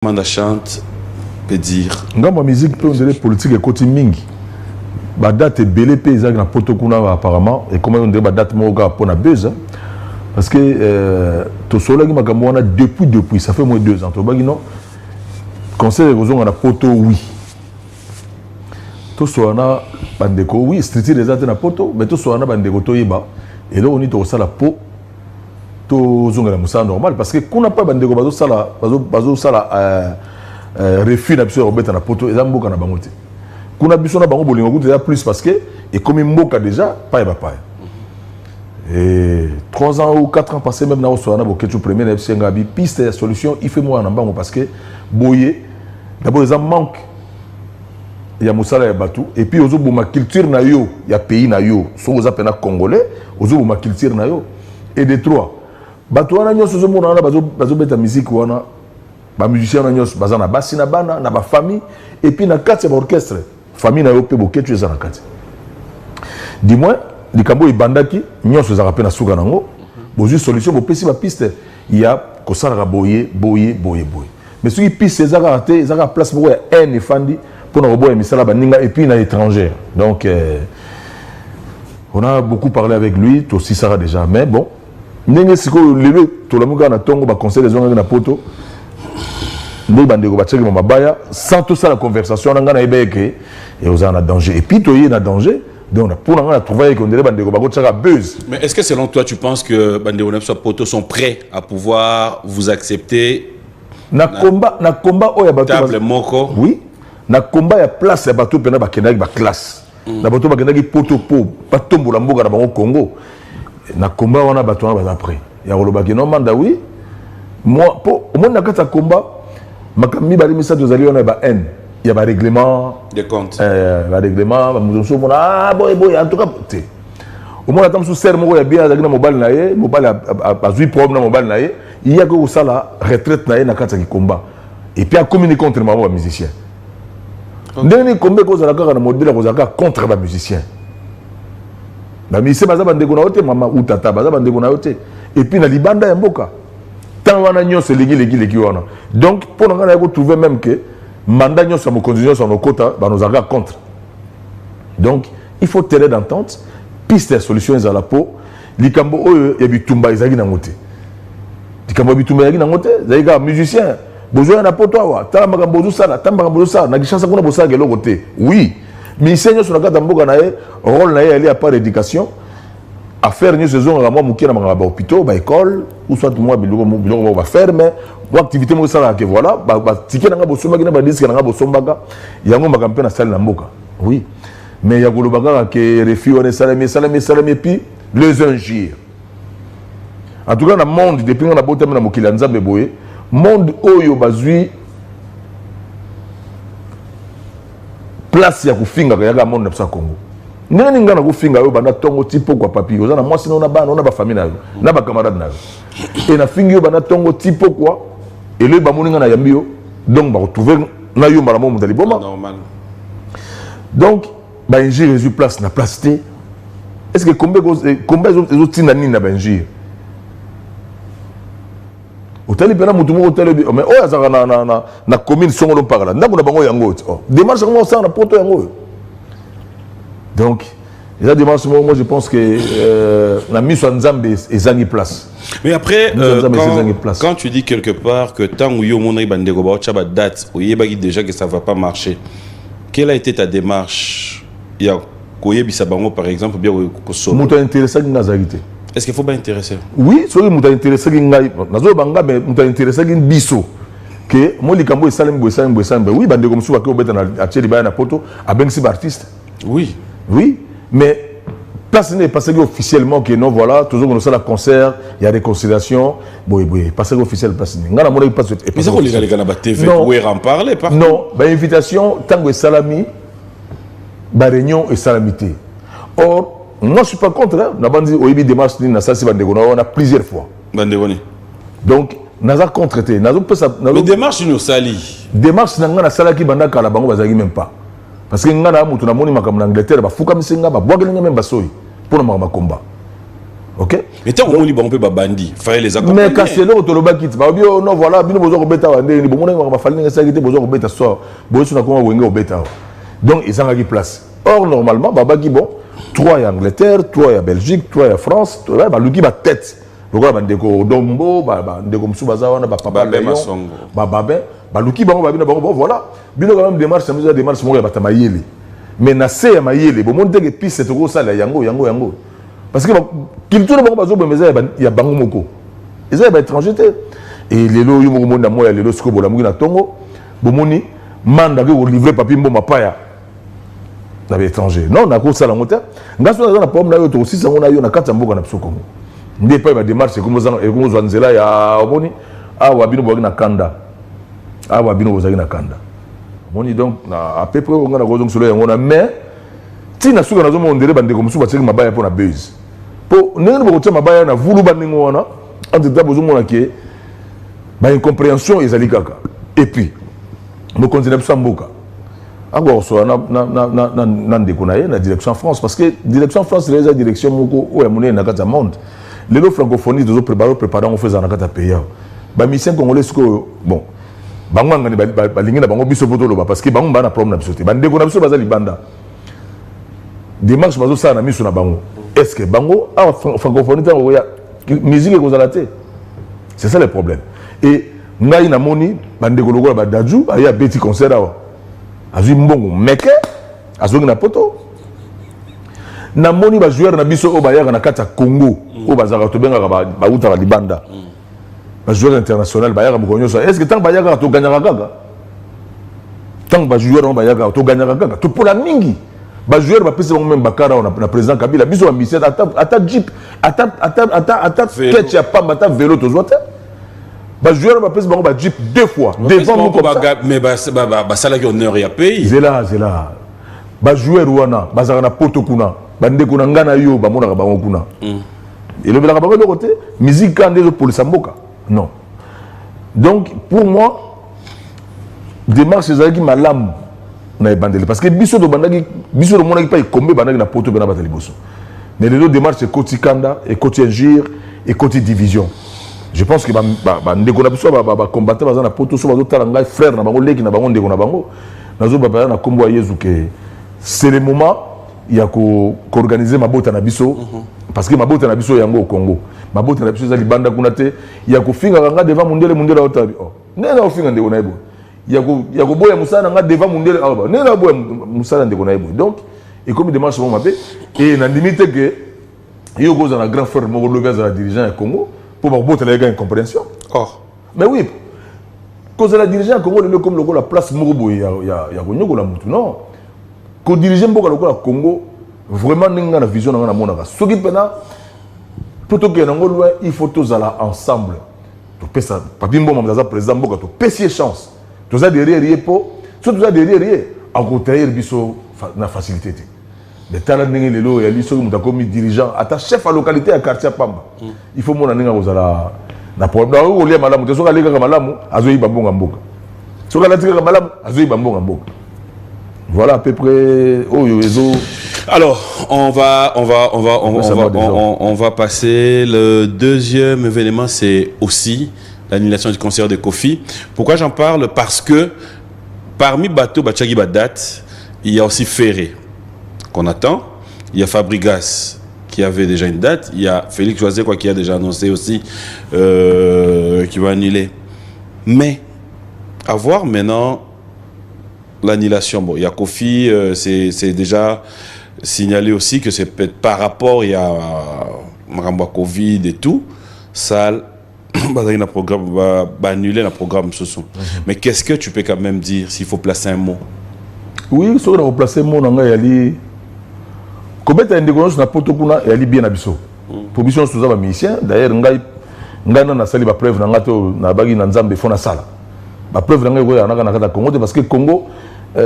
Manda Chante peut dire. Ngambo ya musique mpe ondele politique ekoti mingi. Badate ebele mpe ezalaki na poto kuna, apparemment ekomaki ondele badate moko kaka mpo na buzz, parce que tosololaki makambo wana depuis ça fait moins 2 ans. Tolobaki non, concert ekozonga na poto. Oui, tosola na bandeko. Oui, structure eza te na poto, mais tosola na bandeko, toyeba eloko nini tokosala po tozongela mosala normal, parce que kuna mpe bandeko bazosala refus na biso ya kobeta na poto. Eza mboka na bango te kuna. Biso na bango bolingo kutu eza plus, parce que ekomi mboka déjà paya bapaya. Et 3 ans ou 4 ans passé même, nakosola na Boketshu Premier, na yebisi nga bi piste ya solution ife mwana na mbango, parce que boye d'abord eza manque ya mosala ya bato, et puis ozoboma culture na yo ya pays na yo. Soki oza mpena Congolais, ozoboma culture na yo. Et de trois, bato wana nyonso ozomona wana bazobeta musique wana, bamusicien wana nyonso baza na basi, na bana, na bafamille, et puis na kati ya baorchestre, famille na yo mpe Boketshu eza na kati. Du moins likambo oyo ebandaki nyonso ezalaka mpe na suka nango. Bozwi solution, bopesi bapiste ya kosalaka boye, boye, boye, boye. Mais soki piste eza kaka te, eza kaka place moko ya haine efandi mpona koboya misala baninga et puis na étrangère. Donc on a beaucoup parlé avec lui, tosisaka déjà. Mais bon, ndenge sikoyo lelo tolamuki kaka na ntongo, baconseil ezongaki na poto, ndenge bandeko batiaki ma mabaya sans tosala conversation wana, ngai nayeba eke ekozala na danger, et puis toye na danger. Donc mpo na ngai, na trouva eke ondele bandeko bakotiaka buzz. Mais est-ce que selon toi, tu penses que bandeko na biso poto sont prêts à pouvoir vous accepter? Na combat oyo ya bato table moko. Oui, na combat ya place ya bato mpena bakendaki baclasse, na bato bakendaki poto po batombola mboka na bango Congo, na combat wana bato wana baza prêt ya kolobaki non, Manda. Oui, moi po omoni na kati ya combat makambo mibale misato ezali wana ya ba haine ya barèglement des comptes. Barèglement, bamoto mosusu omona, ah, boye boye. En tout cas te, omona ata mosusu sere moko ya bien azalaki na mobali na ye, mobali azwi problème na mobali na ye, ye akoki kosala retraite na ye na kati ya kikomba, et puis akomi ni contre bango bamusicien. Ndenge nini komba ekozala kaka na modèle ya kozala kaka contre bamusicien? Bamusicien baza bandeko na yo te, mama ou tata, baza bandeko na yo te. Et puis na libanda ya mboka, ntango wana nyonso eleki leki leki wana. Donc mpo na ngai, naye kotrouve même que mandat nyonso ya mokonzi nyonso anokota, banozalaka contre. Donc il faut terrain d'entente, piste ya solution ezala, po likambo oyo ya bitumba ezalaki nango te. Likambo ya bitumba ezalaki nango te, ezalaki kaka musicien bozoya na poto awa, tala makambo ozosala, tala makambo ozosala na Kinshasa kuna, bosalaka eloko te. Oui, musicien nyonso na kati ya mboka na ye, rôle na ye ali à part éducation, affaire nyonso ezongaka mwa moke na makambo ya bahôpitaux, baécole, ou soit mwa biloko moko baferme, mwa activité moko esalaka ke voilà, batike na nga bosombaki na badisque na nga bosombaka yango, makambo mpe nasali na mboka. Oui, mais ya koloba kaka ke refus wana esalemi, esalemi, esalemi, et puis les injures. En tout cas na monde, depuis nga nabotami na mokili ya Nzambe boye, monde oyo bazwi place ya kofingaka yaka monde na biso ya Congo. Ndenge nini ngai nakofinga yo banda ntongo ti pokwa? Papi, oza na mwasi na bana, na bafamille na yo, na bacamarade na yo, e nafingi yo banda ntongo ti pokwa. Eloyi bamoni ngai nayambi yo, donc bakotrouve na yo mbala moko moto ya liboma. Normal. Donc bainjure ezwi place na place te. Est ce que combat ezotinda nini na bainjure? Otali mpena motu moko, otali obi, mais oyo azalaka na commune songolo mpakala, ndako na bango yango ti. Oh, démarche yango osala na poto yango oyo. Donc eza démarche moko, moi je pense que na miso ya Nzambe ezangi place. Mais après, Nous, Nzambe ezangi place. Quand tu dis quelque part que tant yo monaki bandeko baotya badate, oyebaki déjà que ça va pas marcher, quelle a été ta démarche ya koyebisa bango par exemple, bien kosolo? Moto ainteresaki nga azalaki te. Est ce qu'il faut pas intéresser? Oui, soki moto ainteresaki ngai, nazoloba nga, mais moto ainteresaki biso ke mo likambo esalemi boye, esalemi boye, esalemi boye. Oui, bandeko mosusu bake kobeta na atie libaya na poto, abengisi baartiste. Oui, mais place nini epasaki officiellement ke non, voilà, tozokende kosala concert ya réconciliation boye boye? Epasaki officiel place nini? Ngai namonaki place Mais eza kolekaleka na batv. Non. Wera en parler par Non, bainvitation ntango esalami, baréunion esalami te. Or moi je suis pas contre, hein. Nabandi oyebi démarche nini nasalisi bandeko na wana plusieurs fois. Bandeko nini? Donc naza contre te, nazopesa Mais démarche nini osali? Démarche na ngai nasalaki banda kala, bango bazalaki même pas, parce que ngai na moto namoni makambo na Angleterre, bafukamisi ngai, babwakeli ngai même basoi mpo na makambo ya komba. Ok. Mais ntango omoni bango mpe babandi, fallait les accompagner. Mais kasi eloko tolobaki ti balobi: "Oh non, voilà, bino bozwa kobeta awa ndenge nini? Bomonaki makambo ba Fally ndenge esalaki te. Bozwa kobeta soir boyeso na koma Wenge kobeta awa." Donc ezangaki place. Or normalement babaki: bon, 3 ya Angleterre, 3 ya Belgique, 3 ya France. Baluki batête lokola bandeko Dombo, bandeko mosusu baza wana, bapapa Léon, bababin. Baluki bango, babina bango: bon, voilà, bino quand même, démarche na biso eza démarche moko ya bato ya mayele, mais na se ya mayele bomoni teke piste tokosala yango, yango, yango, parce que culture na bango bazoboma eza ya bango moko, eza ya baétranger te. E lelo yo moko omoni na moi ya lelo, sikoyo bolamuki na ntongo, bomoni Manda akoki kolivrer Papi Mboma paya na baétranger. Non, nakosala yango te. Nga so naza na problème na yo, tokosisa yango na yo na kati ya mboka na biso Kongo. Nde epai badémarche ekomozwa nzela ya omoni awa bino bozalaki na kanda, awa bino bozalaki na kanda, omoni. Donc na à peu près nga nakozongisolo yango na, mais ntina suka nazomona ndele bandeko mosusu batiaki mabaya mpo na base, mpo ndenge nini bokotia mabaya na vulu bandenge wana? Entre temps bozomona ke baincompréhension ezali kaka. Et puis mokonzi na biso ya mboka akoka kosola na ndeko na ye na direction France, parce que direction France lelo eza direction moko oyo ya monene na kati ya monde. Lelo francophonie tozoprépare yango, fo ezala na kati ya pays awa. Bamusicien congolais sikoyo, bon, bango angani balingi na bango biso mpo toloba, parce que bango baa na problème na biso te. Bandeko na biso baza libanda, démarche bazosala na miso na bango. Est ce que bango awa francophonie ntango koya, musique ekozala te? C'est ça le problème. Et ngai namoni bandeko lokola badaju aye abeti concert awa, azwi mbongo meke, azongi na Poto. Namoni bajoueur na biso oyo bayaka na kati ya Congo, oyo bazalaka, tobengaka bautaka libanda, bajoueur international, bayaka mokolo nyonso. Est ce que ntango bayaka toganyaka kaka? Ntango bajoueur yango bayaka, toganyaka kaka? Topola mingi. Bajoueur bapesi bango même bakara awa na président Kabila. Biso bamusicien, ata jeep, ata ketch ya pamba, ata vélo tozwa te. Bajoueur bapesi bango bajeep deux fois devant nous comme ça. Mais basalaki honneur ya pays. Zela, zela. Bajoueur wana bazalaka na Poto kuna, bandeko na ngai na yo bamonaka bango kuna, elobelaka bango eloko te. Musique kaka nde ezopolisa mboka? Non. Donc pour moi, démarche ezalaki malamu na ebandeli, parce que biso tobandaki, biso tomonaki mpa ekombe ebandaki na Poto mpe na bato liboso. Mais lelo démarche ekoti kanda, ekoti injure, ekoti division. Je pense que bandeko na biso bacombattant baza na Poto, so bazotala ngai, frère na bango, leki na bango, ndeko na bango, nazobapaya na nkombo ya Yezu ke c'est le moment ya koorganiser mabota na biso, parce que mabota na biso yango au Congo, mabota na biso eza libanda kuna te. Ya kofingaka nga devant mundele, mundele aotabi: oh, ndenge na ofinga ndeko na ye boye? Ya koboya mosala na nga devant mundele awa, ndenge na oboya mosala ndeko na ye boye? Donc ekomi démarche moko mabe. E nandimi te ke yo kozala na grand frère moko lobi azala dirigeant ya Congo mpo bakobotela ye ka incompréhension. Oh. Mais oui, kozala dirigeant ya Congo lelo ekomi lokola place moko boye ya konyokola mutu. Non, kodirige mboka lokola Congo, vraiment, ndenge nga na vision na nga namonaka, soki mpena mpo tokende yango loin, il faut tozala ensemble. Topesa Papi Mboma, moto aza président mboka, topesi ye chance, toza derrière ye, mpo so toza derrière ye, akotrahir biso na facilité te. Mais tala ndenge lelo oyali, soki moto akomi dirigeant, ata chef ya localité ya quartier ya pamba, il faut mona ndenge akozala na problème. Akoki kolia malamu te. Soki ali kaka malamu, azoyiba mbongo mboka. Soki alati kaka malamu, azoyiba mbongo mboka. Voilà à peu près oyo ezo. Alors, on va, on va, on va, on, Ça on va, va déjà. on va passer. Le deuxième événement, c'est aussi l'annulation du concert de Kofi. Pourquoi j'en parle? Parce que parmi bato batiaki ba date, il y a aussi Ferré qu'on attend. Il y a Fabregas qui avait déjà une date. Il y a Félix quoi, qui a déjà annoncé aussi qui va annuler. Mais à voir maintenant l'annulation. Bon, il y a Kofi, c'est déjà signalé aussi que c'est peut-être par rapport, il y a makambo ya Covid et tout, ça, bazali na programme, ba annuler le programme ce sont. Mais qu'est-ce que tu peux quand même dire s'il faut placer un mot? Oui, soki na koplace mot na ngai, eyali kobeta ya ndeko nyonso na Poto kuna, eyali bien na biso, po biso nyonso toza bamusicien. D'ailleurs ngai na nasali bapreuve na ngai to nabaki na Nzambe, fo nasala bapreuve na ngai, ekoyaka naka na kati ya Congo te, parce que Congo,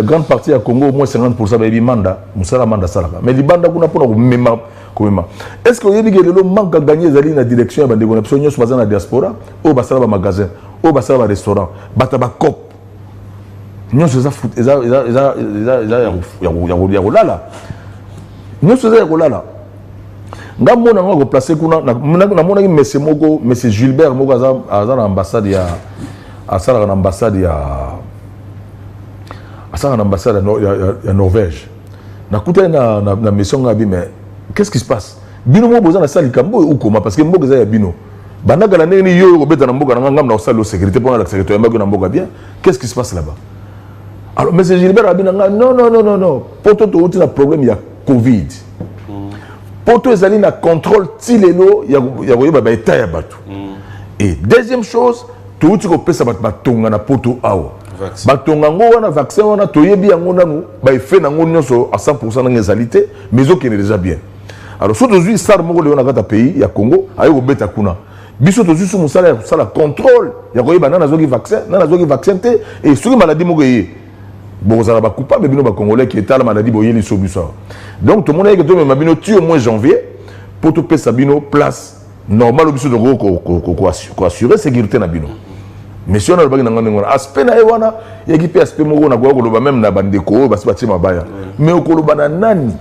grande partie ya Congo, au moins 50 bayebi Manda, mosala Manda asalaka. Mais libanda kuna, mpona komema komema, est ce que oyebi ke lelo manque à gagner ezali na direction ya bandeko na biso nyonso baza na diaspora, oyo basala bamagasin, oyo basala barestaurant, bato ya bacope nyonso, eza ya kolala, nyonso eza ya kolala. Nga mona nga koplace kuna, namonaki monsieur moko, monsieur Gilbert moko, aza na ambassade ya, asalaka na ambassade ya, asalaka na ambassade ya Norvège. Nakutani na mission nga abi: "Mais qu'est-ce qui se passe? Bino moko boza na sala likambo oyo okoma, parce que mboka eza ya bino. Bandaka na ndenge nini yo oyo kobeta na mboka na nga? Ngambo na kosala yo sécurité mpona lakisaka toyambaki na mboka bien. Qu'est-ce qui se passe là-bas?" Alors monsieur Gilbert abi na nga: "Non, non, non, non, non, poto touti na problème ya Covid. Poto ezali na contrôle ti lelo ya koyeba baétat ya bato. Et deuxième chose, touti kopesa bato batonga na poto awa." Vaccin. Batonga yango wana, vaccin wana, toyebi yango nanu baeffet nango nyonso à 100 ndenge ezali te, mais ezokende déjà bien. Alors so tozwi star moko lelo na kati ya pays ya Congo, aye kobeta kuna, biso tozwi su mosala ya kosala contrôle ya koyeba nani azwaki vaccin, nani azwaki vaccin te. Et soki maladie moko eye, bokozala bacoupable, bino bacongolais, ki etala maladie boyeli so biso awa. Donc tomoni eke tomema bino ti au moins janvier mpo topesa bino place normale oyo biso tokoki koassurer sécurité na bino." Monsieur wana alobaki na nga ndenge wana. Aspect na ye wana yaki mpe aspect moko nakoya koloba même na bandeko oyo basi batie mabaya. Mais okoloba na nani?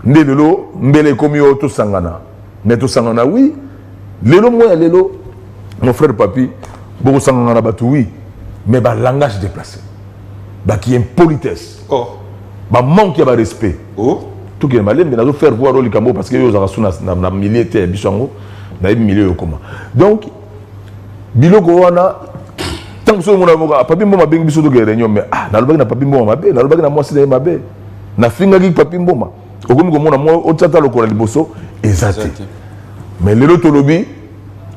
Nde lelo mbele ekomi oyo tosangana, mais tosangana, oui, lelo mwa ya lelo, mon frère Papi, bokosangana na bato, oui, mais balangage déplacé, baki impolitesse, bamanque ya barespect. Tokende malembe, nazo faire voir oyo likambo, parce que oyo ozalaka su na milieu te ya biso yango, nayebi milieu oyo okoma. Donc biloko wana, ntango soki omona moko, Papi Mboma abengi biso tokende réunion, mais ah, nalobaki na Papi Mboma mabe, nalobaki na mwasi na ye mabe, nafingaki Papi Mboma, okomi komona mwa otia ata lokola liboso eza te. Mais lelo tolobi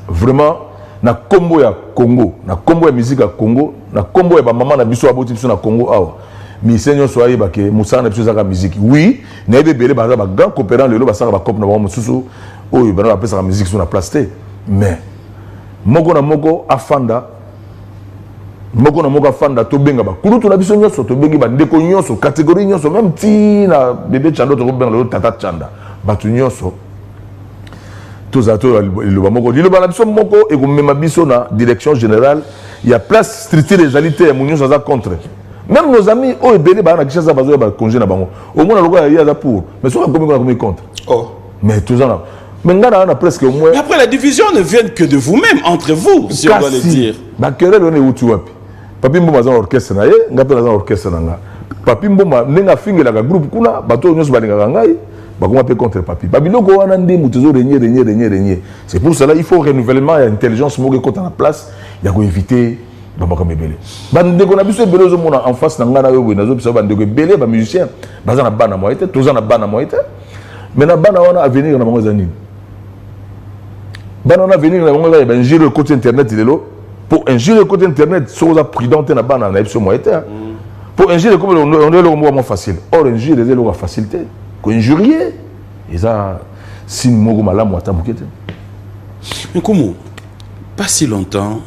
vraiment na nkombo ya Congo, na nkombo ya musique ya Congo, na nkombo ya bamama na biso aboti biso na Congo awa, musicien nyonso ayeba ke mosala na biso ezaka musique. Oui, nayebi ebele baza bagrand coopérant, lelo basalaka bacope na bango mosusu oyo bana bapesaka musique so na place te. Mais moko na moko afanda, moko na moko afanda. Tobenga bakulutu na biso nyonso, tobengi bandeko nyonso, catégorie nyonso, même ti na bébé Chanda, tokobenga lelo tata Chanda, bato nyonso tozala to liloba moko. Liloba na biso moko ekomema biso na direction générale ya place. Structure ezali te ya mo nyonso aza contre. Même nos amis oyo ebele baa na Kinshasa, bazoya bacongé na bango, omona lokola ye aza pour, mais soki akomi kuna, akomi contre. Mais toza na, mais nga na presque au moins. Mais après, la division ne vient que de vous-même, entre vous, si on doit le dire. Baquerelle wana euti wapi? Papi Mboma aza na orchestre na ye, nga mpe naza na orchestre na nga. Papi Mboma, ndenge afingelaka groupe kuna, bato oyo nyonso balingaka ngai bakoma mpe contre Papi. Babiloko wana nde moto ezo régner, régner, régner, régner. C'est pour cela il faut renouvellement ya intelligence moko ekota na place ya koéviter bamakambo ebele. Bandeko na biso ebele ozomona en face na ngai na yo boye, nazopesa bandeko ebele bamusicien baza na bana moye te, toza na bana moye te. Mais na bana wana, avenir na bango eza nini? Bana wana, avenir na bango eza ya bainjure ekoti internet lelo. Po injure ekoti internet, soki oza prudent te na bana na biso, moye te. Po injure ekomi onde eloko moko mwa facile. Or injure eza eloko ya facile te. Koinjurier eza signe moko malamu ata moke te. Nkumu, pas si longtemps,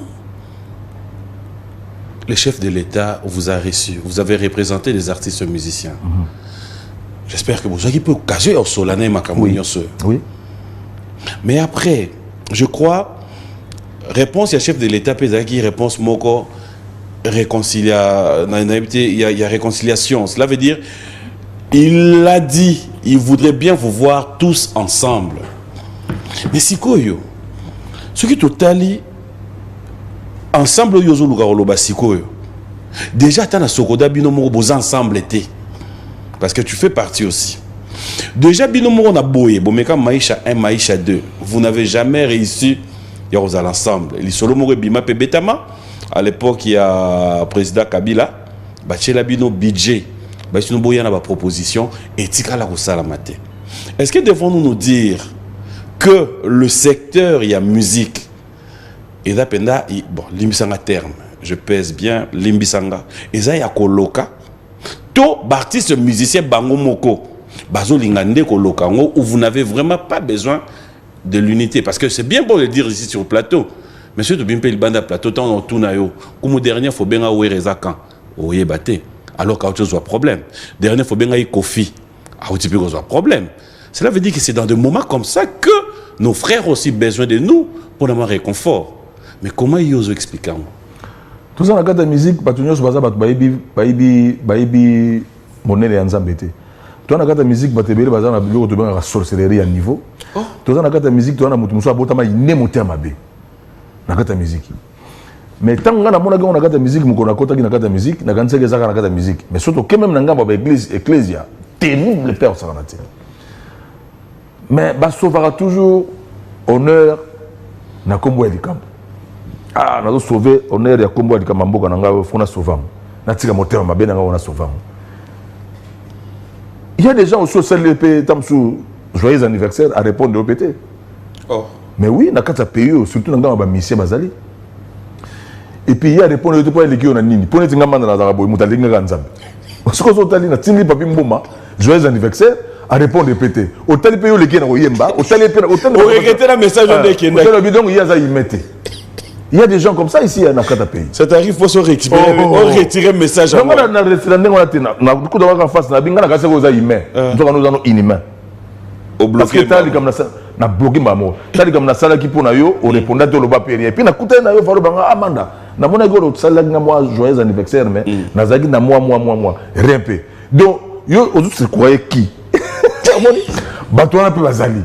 le chef de l'État vous a reçu. Vous avez représenté des artistes musiciens. J'espère que vous avez pu occasion au Solané makambo nyonso. Oui. Mais après, je crois, réponse ya chef de l'État mpe ezalaki réponse moko réconcilia, il y a réconciliation. Cela veut dire, il a dit, il voudrait bien vous voir tous ensemble. Mais sikoyo, soki totali ensemble oyo ozoluka koloba sikoyo, déjà ata na Sokoda, bino moko boza ensemble te, parce que tu fais partie aussi. Déjà bino moko na boye bomeka Maisha 1, Maisha 2, vous n'avez jamais réussi ya kozala ensemble. Lisolo moko ebima mpe betama à l'époque ya président Kabila, batiela bino budget, basino boya na baproposition, etikala kosalama te. Est-ce que devons-nous nous dire que le secteur ya musique eza mpenza, bon, limbisanga terme, je pèse bien, limbisanga, eza ya koloka to baartiste musicien bango moko bazolinga nde koloka yango, ou vous n'avez vraiment pas besoin de l'unité? Parce que c'est bien beau de le dire ici sur le plateau, mais surtout bimpe libanda plateau, ntango otuna yo kumu dernière fois benga Wera eza quand, oyeba te, alors qu'auti ozwa problème. Dernière fois benga ye Kofi, auti mpe kozwa problème. Cela veut dire que c'est dans des moments comme ça que nos frères ont aussi besoin de nous pour avoir réconfort. Mais comment yo ozo expliquer yango? Toza na kati ya musique, bato nyonso baza bato bayebi, bayebi, bayebi monene ya Nzambe te. Toza na kati ya musique, bato ebele baza na biloko tobengaka sorcellerie ya niveau. Toza na kati ya musique, toza na moto mosusu abotama ine motema mabe na kati ya musique. Mais ntango ngai namonaki yango na kati ya musique, mokolo nakotaki na kati ya musique, nakanisaki ezaka na kati ya musique. Mais soki toke même na ngambo ya baéglise, ecclésia terrible mpe akosakana te. Mais basauvaka toujours honneur na nkombo ya likambo. Ah, nazosauve honneur ya nkombo ya likambo ya mboka na ngai, faut nasauve yango, natika motema mabe na ngai, nasauve yango. Il y a des gens aussi, osali mpe ta mosusu joyeux anniversaire, arépondre yo mpe te. Mais oui, na kati ya pays oyo, surtout na ngambo ya bamusicien bazali. Et puis ye arépondre yo te mpo aleki yo na nini? Mpo neti nga manda nazalaka boye, moto alingi kaka Nzambe. Soki ozo otali, natindi Papi Mboma joyeux anniversaire, arépondre mpe te. Otali mpe yo oleki ye na koyemba, otali mpe Oregretter na message oyo ekendaki. Otali, donc ye aza humain te. Il y a des gens comme ça ici na kati ya pays. Ça t'arrive, faut se retirer. Oh. Retirer message. Donc na na ndenge wana te, nakuta kaka face na binga na kasi oza humain, nzoka oza no inhumain. Parce que tala likambo na bloqué mbala moko, tala likambo nasalaki mpo na yo, oréponda te, oloba mpe rien. Puis nakutani na yo, valobanga amanda, namonaki oyo osalelaki nga mwa joyeux anniversaire, mais nazalaki na mwa mwa mwa mwa rien mpe. Donc yo ozo se croire qui? Omoni bato wana mpe bazali.